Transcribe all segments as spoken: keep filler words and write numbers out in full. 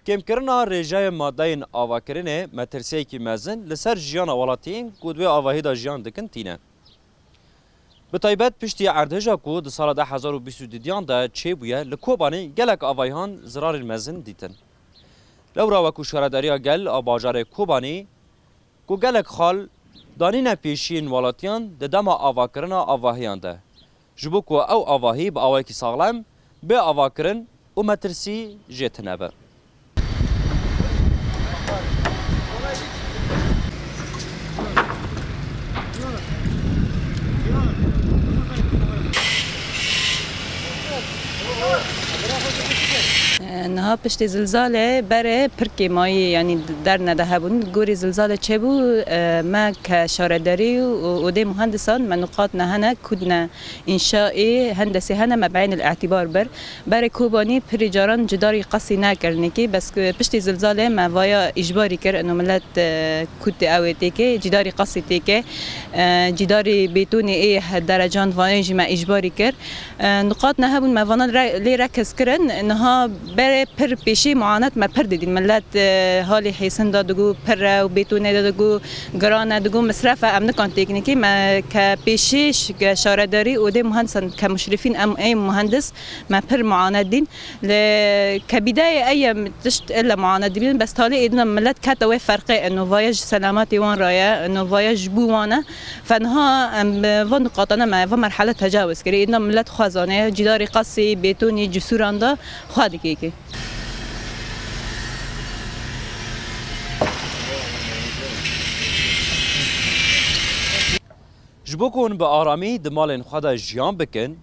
Kêmkirina rêjeyê madeyên avakirinê metirsiyekî mezin li ser jiyana welatiyên ku di wê avahî de jiyan dikin tîne. Bi taybet piştî erdhêja ku di sala du hezar û bîst û duyan de çêbûye, li Kobanê gelek avahiyan zirarên mezin dîtin. Lewra wekû şaredariya gel a bajarê Kobanê, ku gelek xal danîne pêşiyên welatiyan di dema avakirina avahiyan de, ji bo ku ew avahî bi awayekî saxlem bê avakirin û metirsî jê tune be. Niha piştî zilzalê berê pir kêmayî, yanî derne de hebûn. Gorî zilzalê çêbû, e, me ke şaredarî û odê muhendisan me nuqat ne hene, kûd ne înşaê hendesê hene me bi eynil îtîbar bir. Berê Kobanî pirî caran cidarî qasî nekirinekî, bes ku piştî zilzalê me vaya îjbarî kir, ino milet, e, kûd ew ê têkê, cidarî qasî têkê, e, cidarî bêtonê ê he derecan vayên jî me îjbarî kir. E, nuqat ne hebûn me vana re-, lê rekez kirin. Niha berê pir pêşî muanet me pir didîn. Milet, e, halê hêsin de digo pir e û bêtonê de digo giran e, digo misref e, em nikan têknikî. Me ke pêşî ş-, ke şaredarî û dê muhendisan ke muşrifîn em ê muhendis me pir muanet dîn. Li ke bîdayê ey em tişt ille muanet dibînin, bes talê êdina milet kete wê ferqê. Ino vaya ji selametê wan re ye, ino vaya ji bo wan e. Fenha em bi van nuqatane me va merhele tecawuz kirî. Êdina milet xwe zane, cîdarî qasî, bêtonî, cisûran de xwe dikê kê. Ji bo ku hûn bi aramî di malên xwe de jiyan bikin,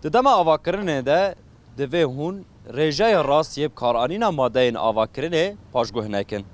di dema avakirinê de divê hûn rêjeya rast yê bikaranîna madeyên avakirinê paşguh nekin.